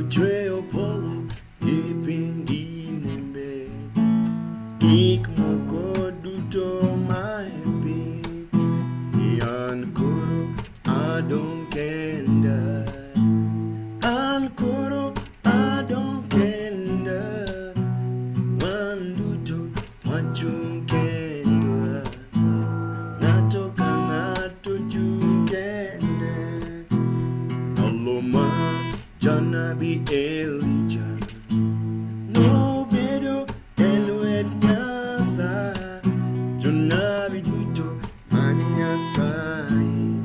Nochweyo polo gi piny gi nembe, gik moko duto mae piny. An koro adong' kenda, an koro adong' kenda, wan duto wachung' kendwa, ng'ato ka ng'ato chung' kende. Ndalo ma janabi Elija nobedo e lwet Nyasaye, jonabi duto mag Nyasaye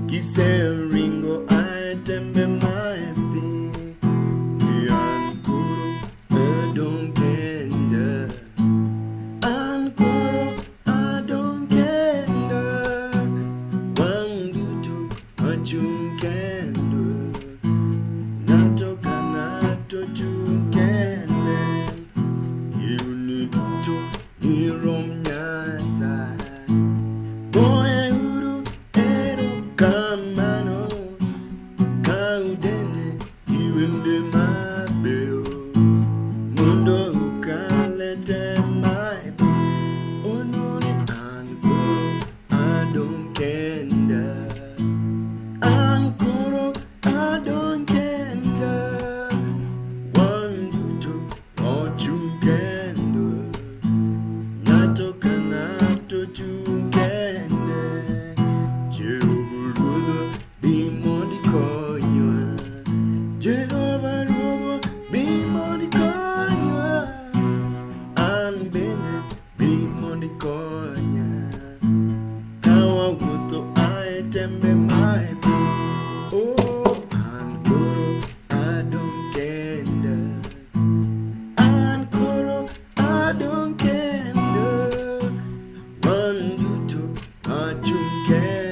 giseringo ae tembe mae piny. An koro adong' kenda, an koro adong' kenda, wang' duto wachung' kendo, ng'ato ka ng'ato chung' kende. Hewni duto ni rom Nyasaye. Goyeuru erokamano ka udende gi wende mabeyo, mondo ukal e tem mae piny. Ono ni an koro adong' kenda, an koro adong' kenda, wan duto wachung' kendo, ng'ato ka ng'ato chung' kende. Jehova Ruodhwa bi mondo ikonywa, Jehova Ruodhwa bi mondo ikonywa, an bende bi mondo ikonya. Ka wawuotho ae tembe mae piny, oh, an koro adong' kenda, an koro adong' kenda, wan duto wachung' kenda.